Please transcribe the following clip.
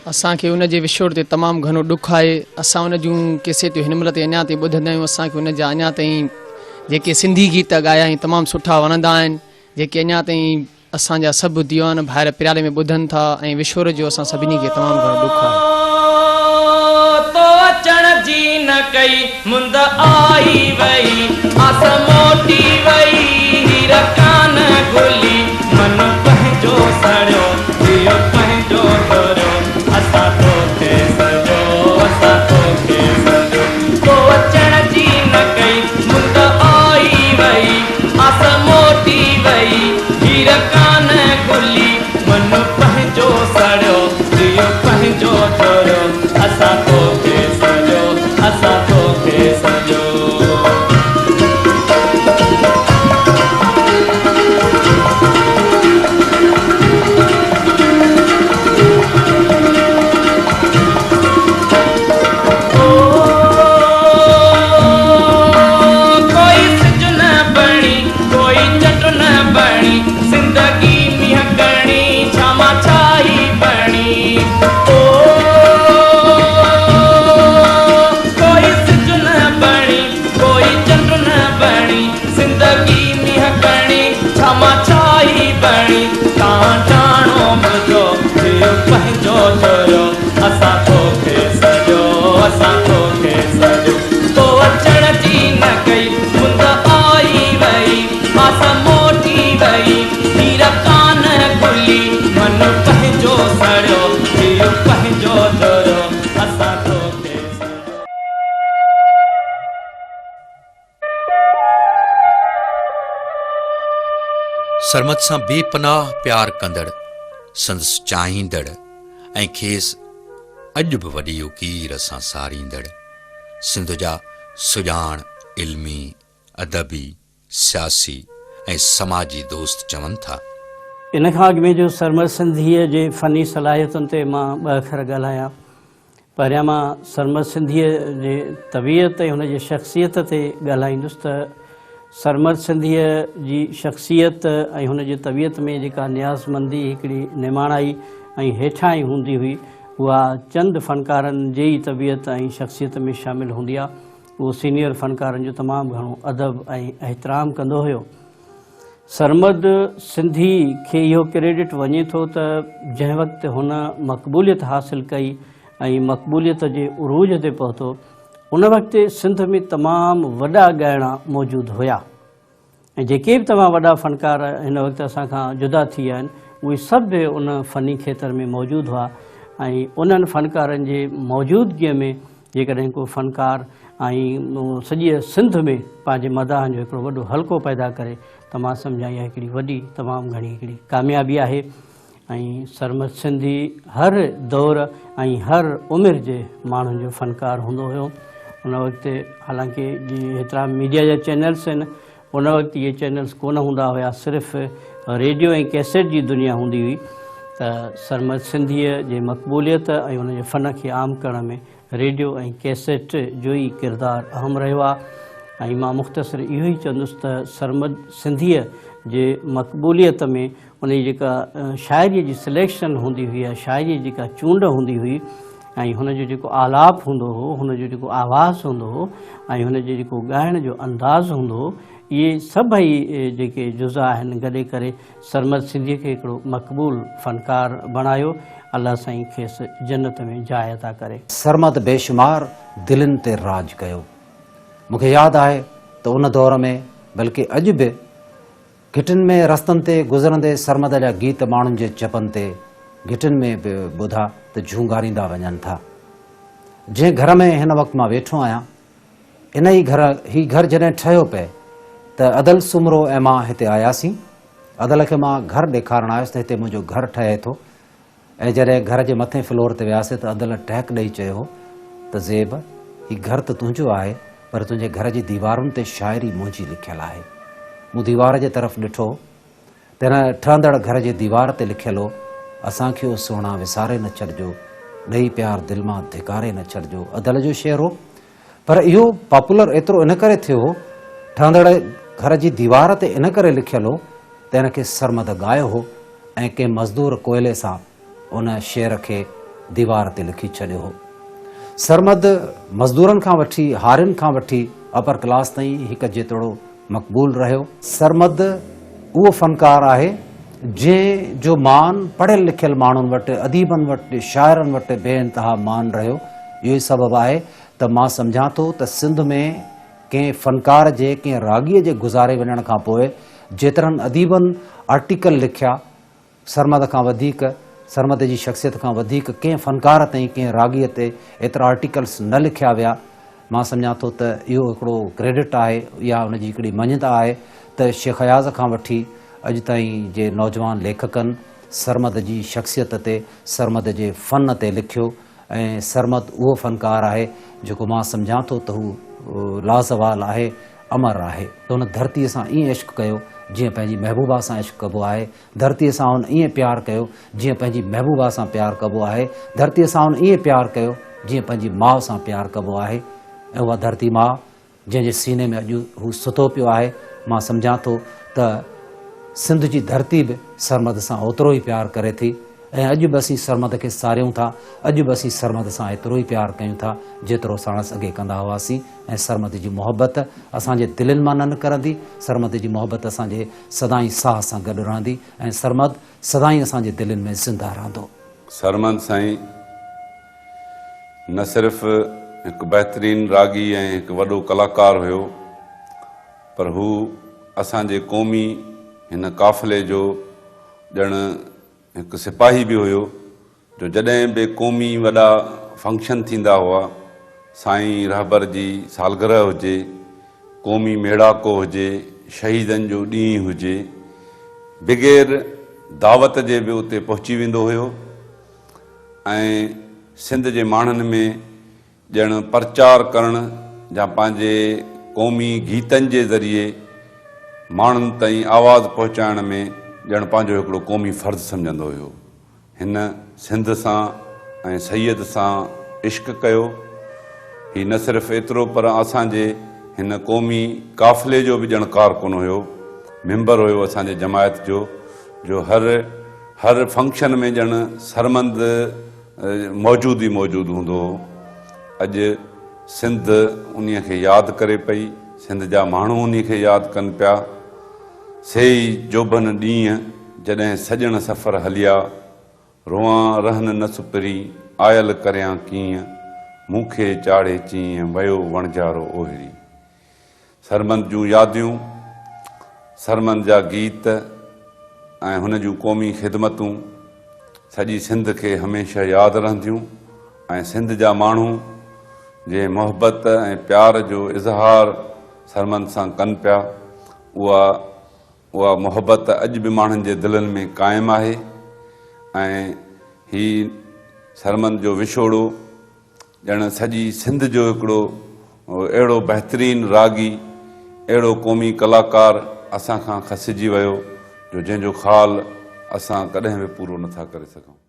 اسان کي ان جي وڇوڙ تي تمام گهڻو ڏک آهي. اسان ان جون ڪيسيٽون هن مهل تائين اڃا تائين ٻڌندا آهيون. اسان کي ان جا اڃا تائين جيڪي سنڌي گيت ڳايا آهن تمام سٺا وڻندا آهن. جيڪي اڃا تائين اسان جا سڀ ديوان ڀائر پريالي ۾ ٻڌن ٿا ۽ وڇوڙ جو اسان سڀني کي تمام گهڻو ڏک آهي. تو اچڻ جي نه ڪئي مند آئي وئي آس موٽي وئي هير ڪانه گهلي من پنهنجو سڙيو جيء پنهنجو ڏريو اسان توکي سڏيو اسان توکي سڏيو تو اچڻ جي نه ڪئي مند آئي وئي آس موٽي وئي هير ڪانه گهلي من پنهنجو سڙيو جيء پنهنجو ڏريو اسان توکي سڏيو اسان توکي سڏيو. ڪوئي سج نه بڻي ڪوئي چنڊ نه بڻي زندگي مينهن ڪڻي ڇا مان ڇا ئي بڻي او ڪوئي سج نه بڻي ڪوئي چنڊ نه بڻي زندگي مينهن ڪڻي ڇا مان ڇا ئي بڻي تان ٽاڻو منهنجو جيء پنهنجو چوريو اسان توکي سڏيو اسان توکي سڏيو تو اچڻ جي نه ڪئي مند آئي وئي آس موٽي وئي هير ڪانه گهلي من پنهنجو سڙيو جيء پنهنجو چوريو اسان توکي سڏيو. سرمد سان بي پناهه پيار ڪندڙ، سندس چاهيندڙ ۽ کيس اڄ به وڏي اڪير سان ساريندڙ سنڌ جا سڄاڻ علمي، ادبي، سياسي ۽ سماجي دوست چون ٿا. ان کان اڳ ۾ جو سرمد سنڌيء جي فني صلاحيتن تي مان ٻه اکر ڳالهايان. پهريان مان سرمد سنڌيء جي طبيعت ۽ هن جي شخصيت تي ڳالهائيندس ته سرمد سنڌيء جي شخصيت ۽ هن جي طبيعت ۾ جيڪا نيازمندي، هڪڙي نماڻائي ۽ هيٺائين هوندي هئي، اها چند فنڪارن جي ئي طبيعت ۽ شخصيت ۾ شامل هوندي آ. اهو سينيئر فنڪارن جو تمام گهڻو ادب ۽ احترام ڪندو هيو. سرمد سنڌي کي اهو ڪريڊٽ وڃي ٿو ته جنهن وقت هن مقبوليت حاصل ڪئي ۽ مقبوليت جي عروج تي پهتو ان وقت سنڌ ۾ تمام وڏا ڳائڻا موجود هيا ۽ جيڪي به تمام وڏا فنڪار هن وقت اسان کان جدا ٿي ويا آهن اهي سڀ به ان فني کيتر ۾ موجود هئا ۽ انهن فنڪارن جي موجودگيء ۾ جيڪڏهن ڪو فنڪار ۽ سڄيء سنڌ ۾ پنهنجي مداحن جو هڪڙو وڏو حلقو پيدا ڪري ته مان سمجهان اها هڪڙي وڏي تمام گهڻي هڪڙي ڪاميابي آهي ۽ سرمد سنڌي هر دور ۽ هر عمر جي ماڻهن جو فنڪار هوندو هيو. ان وقت حالانڪه جي هيترا ميڊيا جا چينلس آهن ان وقت اهي چينلس ڪونه هوندا هيا صرف ريڊيو ۽ ڪيسيٽ جي دنيا هوندي هئي ته سرمد سنڌيء جي مقبوليت ۽ ان جي فن کي عام ڪرڻ ۾ ريڊيو ۽ ڪيسيٽ جو ئي ڪردار اهم رهيو آهي ۽ مان مختصر اهو ئي چوندس ته سرمد سنڌيء جي مقبوليت ۾ ان جي جيڪا شاعريء جي سليڪشن هوندي هئي يا شاعريء جي جيڪا چونڊ هوندي هئي ۽ هن جو جيڪو آلاپ هوندو هو، هن جو جيڪو آواز هوندو هو ۽ هن جي جيڪو ڳائڻ جو انداز هوندو هو، اهي سڀئي جيڪي جزا آهن گڏي ڪري سرمد سنڌيء کي هڪڙو مقبول فنڪار بڻايو. الله سائين کيس جنت ۾ جاء عطا ڪري. سرمد بيشمار دلين تي راڄ ڪيو. مون کي ياد آهي ته ان دور ۾ بلڪه اڄ به گهٽين ۾ رستن تي گذرندي سرمد جا گيت ماڻهن جي چپن تي گهٽين ۾ به ٻڌا ته جهونگاريندا وڃن ٿا. جنهن گهر ۾ هن وقت مان ويٺو آهيان، ان ئي گهر، هي گهر جڏهن ٺهيو پئي ته ادل سومرو ۽ مان هتي آياسين. ادل کي مان گهر ڏيکارڻ آيس ته هتي منهنجو گهر ٺهي ٿو ۽ جڏهن گهر جي مٿين فلور تي وياسين ته ادل ٽهڪ ڏئي چيو ته زيب، هي گهر ته تنهنجو آهي پر تنهنجي گهر جي ديوارن تي شاعري منهنجي لکيل آهي. مون ديوار جي طرف ڏٺو ته هن ٺهندڙ گهر جي ديوار تي لکيل هو، اسان کي او سهڻا وساري نه ڇڏجو، ڏئي پيار دل مان ڌڪاري نه ڇڏجو. ادل جو شعر هو پر اهو پاپولر ايترو ان ڪري ٿيو هو، ٺهندڙ گهر جي ديوار تي ان ڪري لکيل هو ته ان کي سرمد ڳايو هو ۽ ڪنهن مزدور ڪوئلي سان ان شعر کي ديوار تي لکي ڇڏيو هو. سرمد مزدورن کان وٺي هارين کان وٺي اپر ڪلاس تائين هڪ جيترو مقبول رهيو. سرمد اهو فنڪار آهي جنهن جو مان پڙهيل لکيل ماڻهن وٽ، اديبن وٽ، شاعرن وٽ بي انتها مان رهيو. اهو ئي سبب آهي ته مان سمجهان ٿو ته سنڌ ۾ ڪنهن فنڪار جي ڪنهن راڳيء جي گذاري وڃڻ کان پوء جيترن اديبن آرٽيڪل لکيا، سرمد کان وڌيڪ، سرمد جي شخصيت کان وڌيڪ ڪنهن فنڪار تائين ڪنهن راڳيء تي ايترا آرٽيڪلس نه لکيا ويا. مان سمجهان ٿو ته اهو هڪڙو ڪريڊٽ آهي، اها ان جي هڪڙي مڃتا آهي ته شيخ اياز کان وٺي اڄ تائين جي نوجوان ليکڪن سرمد جي شخصيت تي، سرمد جي فن تي لکيو ۽ سرمد اهو فنڪار آهي جيڪو مان سمجهان ٿو ته هو لازوال آهي، امر آهي. ته هن ڌرتيء سان ائين عشق ڪيو جيئن پنهنجي محبوبا سان عشق ڪبو آهي، ڌرتيء سان هن ائين پيار ڪيو جيئن پنهنجي محبوبا سان پيار ڪبو آهي، ڌرتيء سان هن ائين پيار ڪيو جيئن پنهنجي ماء سان پيار ڪبو آهي ۽ اها ڌرتي ماء جنهن جي سيني ۾ اڄ هو ستو پيو آهي، مان سمجهان ٿو ته سنڌ جي ڌرتي به سرمد سان اوترو ئي پيار ڪري ٿي ۽ اڄ به اسين سرمد کي ساريون ٿا، اڄ به اسين سرمد سان ايترو ئي پيار ڪيون ٿا جيترو ساڻس اڳي ڪندا هئاسين ۽ سرمد جي محبت اسان جي دلين مان نه نڪرندي، سرمد جي محبت اسان جي سدائين ساهه سان گڏ رهندي ۽ سرمد سدائين اسان جي دلين ۾ زنده رهندو. سرمد سائين نه صرف هڪ بهترين راڳي ۽ هڪ وڏو ڪلاڪار هيو پر هو اسان جي قومي هن قافلي جو ڄڻ هڪ سپاهي به هيو جو جڏهن به قومي وڏا فنڪشن ٿيندا هئا، سائين رهبر جي سالگرهه هجي، قومي ميڙاڪو هجي، شهيدن جو ڏينهن هجي، بغير دعوت جي به اتي پهچي ويندو هيو ۽ سنڌ جي ماڻهن ۾ ڄڻ پرچار ڪرڻ يا پنهنجي قومي گيتن جي ذريعي ماڻهن تائين آواز پهچائڻ ۾ ڄڻ پنهنجو هڪڙو قومي فرض سمجهندو هيو. هن سنڌ سان ۽ سيد سان عشق ڪيو. هي نه صرف ايترو پر اسان جي هن قومي قافلي جو به ڄڻ ڪارڪن هيو، ميمبر هيو اسان جي جماعت جو، جو هر هر فنڪشن ۾ ڄڻ سرمند موجود ئي موجود هوندو هو. اڄ سنڌ انهيء کي ياد ڪري پئي، سنڌ جا ماڻهو انهيء کي ياد ڪن پيا. سي ئي جوڀن ڏينهن، جڏهن سڄڻ سفر هليا. روئان رهن نه سپرين، آيل ڪريان ڪيئن، مون کي چاڙهي چيئن، ويو وڻجارو اوهري. سرمند جون ياديون، سرمند جا گيت ۽ هن جون قومي خدمتون سڄي سنڌ کي هميشه ياد رهنديون ۽ سنڌ جا ماڻهو جنهن محبت ۽ پيار جو اظهار سرمند سان ڪن پيا اها اها محبت اڄ به ماڻهن جي دلن ۾ قائم آهي ۽ هي سرمند جو وڇوڙو ڄڻ سڄي سنڌ جو هڪڙو اهڙو بهترين راڳي، اهڙو قومي ڪلاڪار اسان کان کسجي ويو جو جنهن جو خال اسان ڪڏهن به پورو نٿا ڪري سگهون.